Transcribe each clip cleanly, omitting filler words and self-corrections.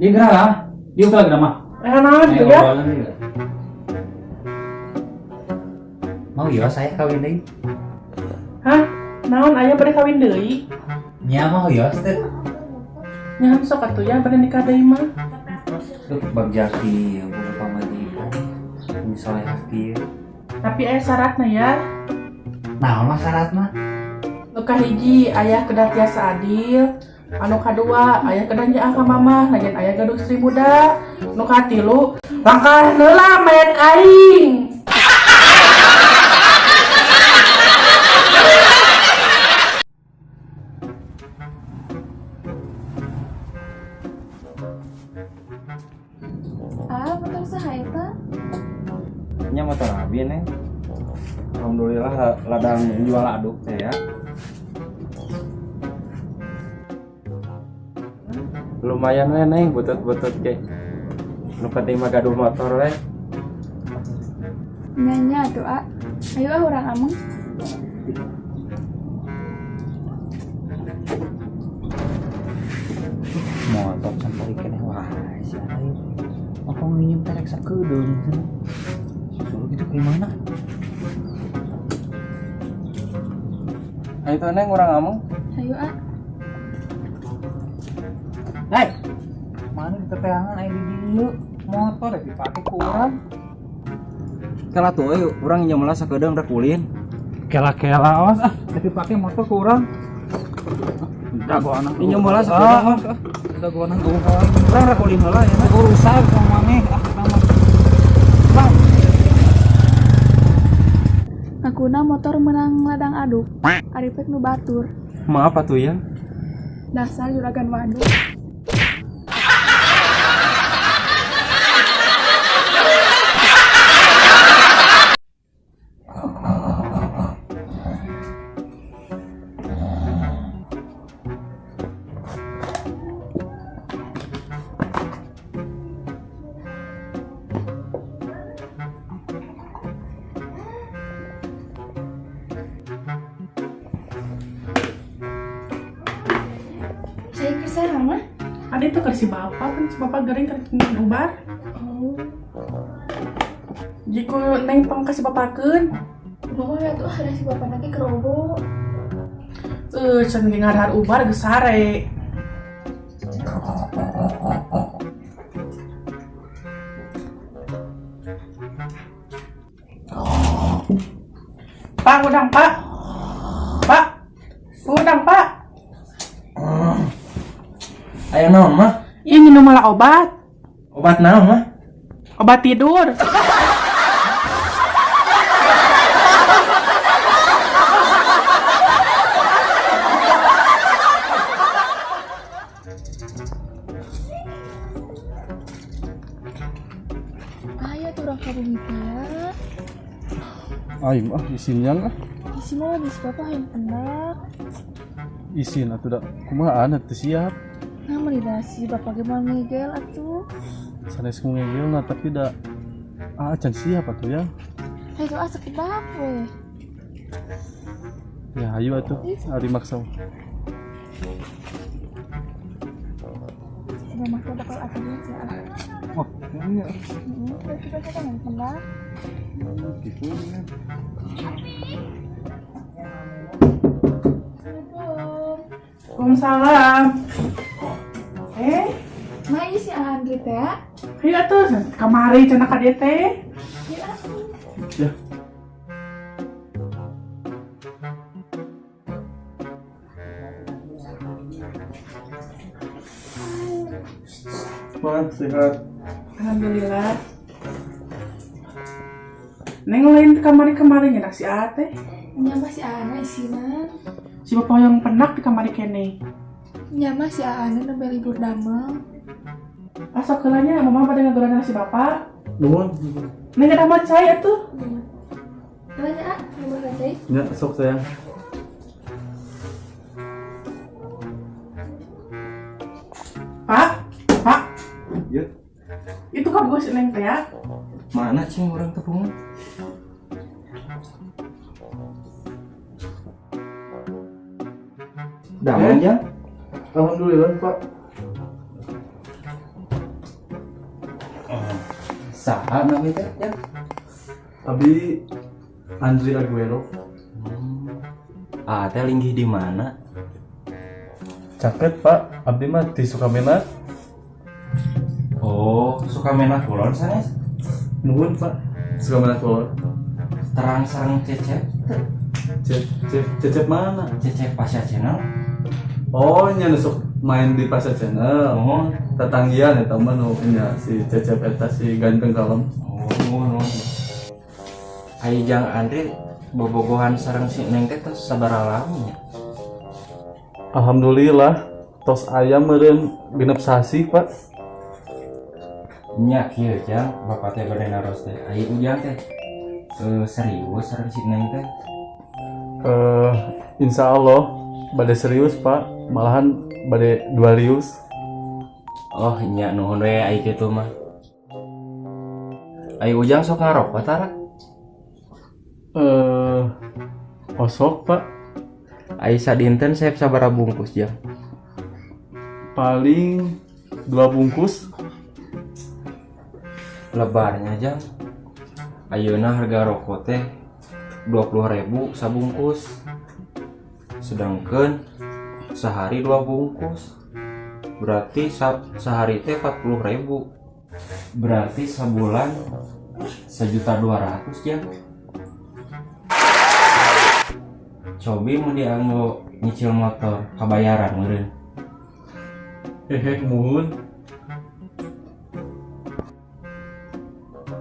Dia gerah lah. Dia buka lagi mah. Eh, naon gitu ya? Mau ya saya kawin deui. Hah? Naon aya bade kawin deui? Nya mau ya teh. Nya sok atuh ya bade nikah deui mah. Duh, bagja kieu boga pamajikan. Ini soleh kieu. Tapi aya syaratna ya. Naon mah syaratna? Nu kahiji ayah kedah tiasa adil. Anu kadua ayah kedah nyaah ka mamah najan ayah gaduh istri muda. Nu katilu langkah heula mayat aing. Ah, motor saha eta? Nya motor abi neng. Alhamdulillah ladang jual aduk teh ya. Lumayan we neng butut-butut ke. Nu penting mah gaduh motor we. Nya nya atuh, ah. Ayo ah urang ameng. Motor sampai keneh wae si aing. Apa nginjem terek sakedeung cenah. Susul gitu kayak mana? Ayo tuh neng urang ameng. Ayo ah. Hei, mana di teteangan aing di dieu? Motor ya dipake ku urang. Kala tuh euy urang nginjem lah sakedeung rek ulin. Kela-kela awas ah, tapi pakai motor ku urang. Dagoan Nginjem lah sakedeung awas ah. Dagoan Urang rek ulin heula ya. urusan sama maneh ah nama. Bang, Ngakuna motor menang ladang aduk. Ari pek nu batur. Maaf atuh ya. Dasar juragan waduk. Saya ke saha mah? Ada itu keur si bapak kan si bapak gering keur nginum ubar. Oh, Jiku neng pang ka si bapakeun. mama ya tuh ada si bapak lagi kerobo. Can ge ngadahar ubar geus sare. Pak, udang, Pak. Pak. Udang, Pak. Aya naon mah? Ih, minum malah obat. Obat naon mah? Obat tidur. Ayo tuh orang ka bumi teh ya. Aing ah isinnya lah. Isi mah di si bapak hayang pendak. Isin atuh da kumaha anu teu siap. Nah, meni da si bapak ge moal ngigel atuh. Sanes ku ngegelna tapi da ah can siap atuh ya. Hayu ah sakedap we. Ya hayu atuh ari maksa. Udah mah bakal atuh aja ah. Wah, iya. Heeh, berarti bapak kan pendak. Gitu ya. Assalamualaikum. Waalaikumsalam. Eh, Nah, ini si Andri teh. hayu atuh kamari cenah ka dieu teh. Ayo ah. Ya. Wah, sehat. Alhamdulillah. Neng lain kamari-kamari nyenak si A teh. Nya mah si Ana isinan. Si bapak yang penak di kamari kene. Nya mah si Ana nembe libur damel. Asa keulanya mama pada ngagorana si bapak. Nuhun. Neng ada mah cai atuh. Nanya ah, nomor cai. Ya, sok sayang. Pak, Pak, Ya. itu kan gue si Neng teh ya. Mana cing urang tepung? Damang jang. Alhamdulillah, Pak. Saha nami teh ya? Abi Andri Aguero. Ah, teh linggih di mana? Caket Pak, abdi mah di Sukamenak. Oh, Sukamenak Kulon sanes? Nuhun Pak, Sukamenak Kulon. Terang sareng Cecep. Cecep, Cecep mana? Cecep Pasha Channel. Oh, nya nusuk main di Pasha Channel. Oh, Tetanggian ya teman nu nya si Cecep eta si ganteng kalem. oh, nuhun. Ai Jang Andri bobogohan sareng si Neng teh tos sabaraha lami nya? Alhamdulillah, tos aya meureun 6 sasi Pak. Nya kieu Jang, bapak teh bade naros teh. Ai Ujang teh serius sareng si Neng teh? Insya Allah bade serius Pak, malahan bade dua rius. Oh, nya nuhun we ai kitu mah. Ai Ujang sok ngarokok tara? Osok Pak, Ai sadinten seep sabaraha bungkus Jang? Paling 2 bungkus. Lebarnya Jang. Ayeuna harga rokok teh 20.000 sabungkus. Sedangkan sehari 2 bungkus. Berarti sehari teh 40.000. Berarti sebulan 1.200.000 Jang. Cobi mun dianggo nyicil motor kabayaran meureun. Hehe, muhun.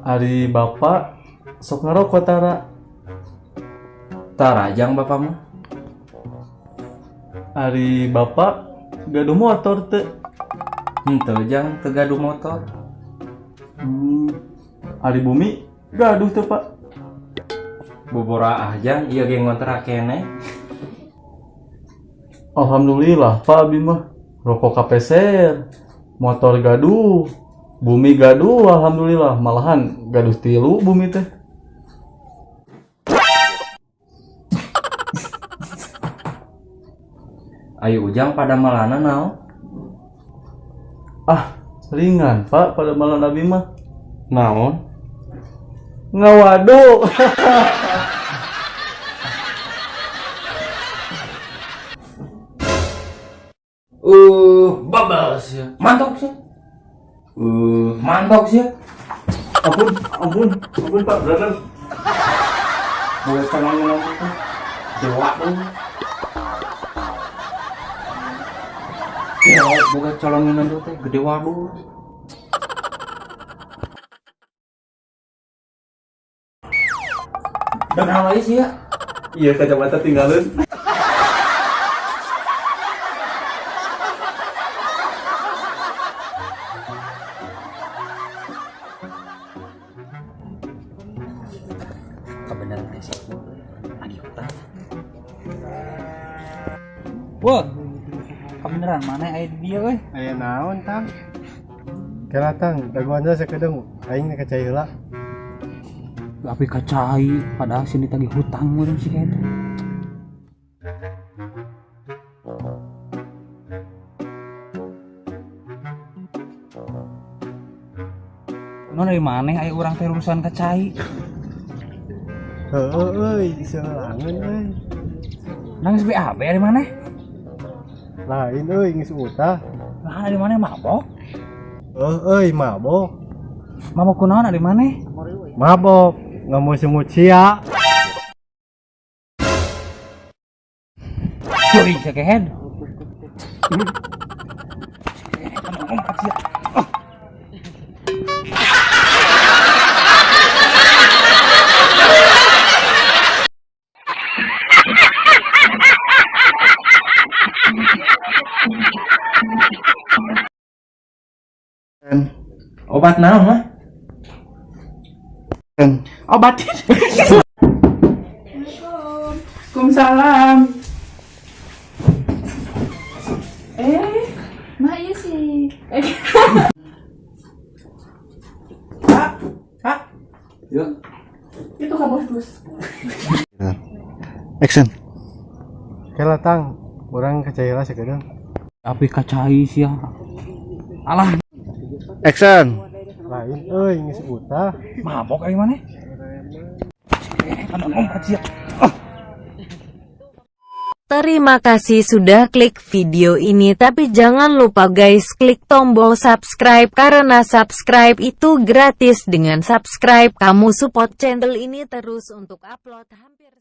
Ari bapak sok ngarokok tara? Tara Jang bapak mah. Ari bapak gaduh motor teu? Henteu Jang, teu gaduh motor. Ari bumi gaduh teu Pak? Boboraah Jang, ieu ge ngontrak keneh. Alhamdulillah Pak, abi mah rokok kapeser, motor gaduh, bumi gaduh, alhamdulillah malahan gaduh 3 bumi teh. Ayo Ujang pada malana naon? Ah, ringan Pak pada malan abi mah. Naon? Ngawado. Babas ya. Mantap sih. Mantap sih. Ampun, ampun, ampun Pak, brother. Boleh tangan ngomong tuh. Dewa dong. Ya, boga calon minantu teh gede waduh. Dan hal lain sih ya. Iya, kacamata tinggalin. Kebenaran teh sih. Lagi hutang. Wah, kebenaran mana aya di dieu euy? Aya naon tang? Kela tang, dagoan sakedeung aing kacai heula. Tapi kacai, padahal sini tagih hutang meureun si eta. Non dari mana aya urang teh urusan kacai? Heeh euy, seulangeun euy. Nangis BAB dari mana? Lain euy, geus utah. Lah dari mana mabok? Heeh euy, mabok. Mabok kunaon dari mana? Mabok, ngamu semut sia. Curi sekehed. Obat naon mah? Obatin. Waalaikumsalam. Mah iya sih. Pak, Pak. Ya. Itu ka bos bos. Action. Kela tang, urang kacai heula sakedeung. Tapi kacai sih ya. Alah. Action. Lain euy, geus utah. Mabok aing maneh. Anu ngompat sia. Terima kasih sudah klik video ini, tapi jangan lupa guys, klik tombol subscribe karena subscribe itu gratis. Dengan subscribe kamu support channel ini terus untuk upload hampir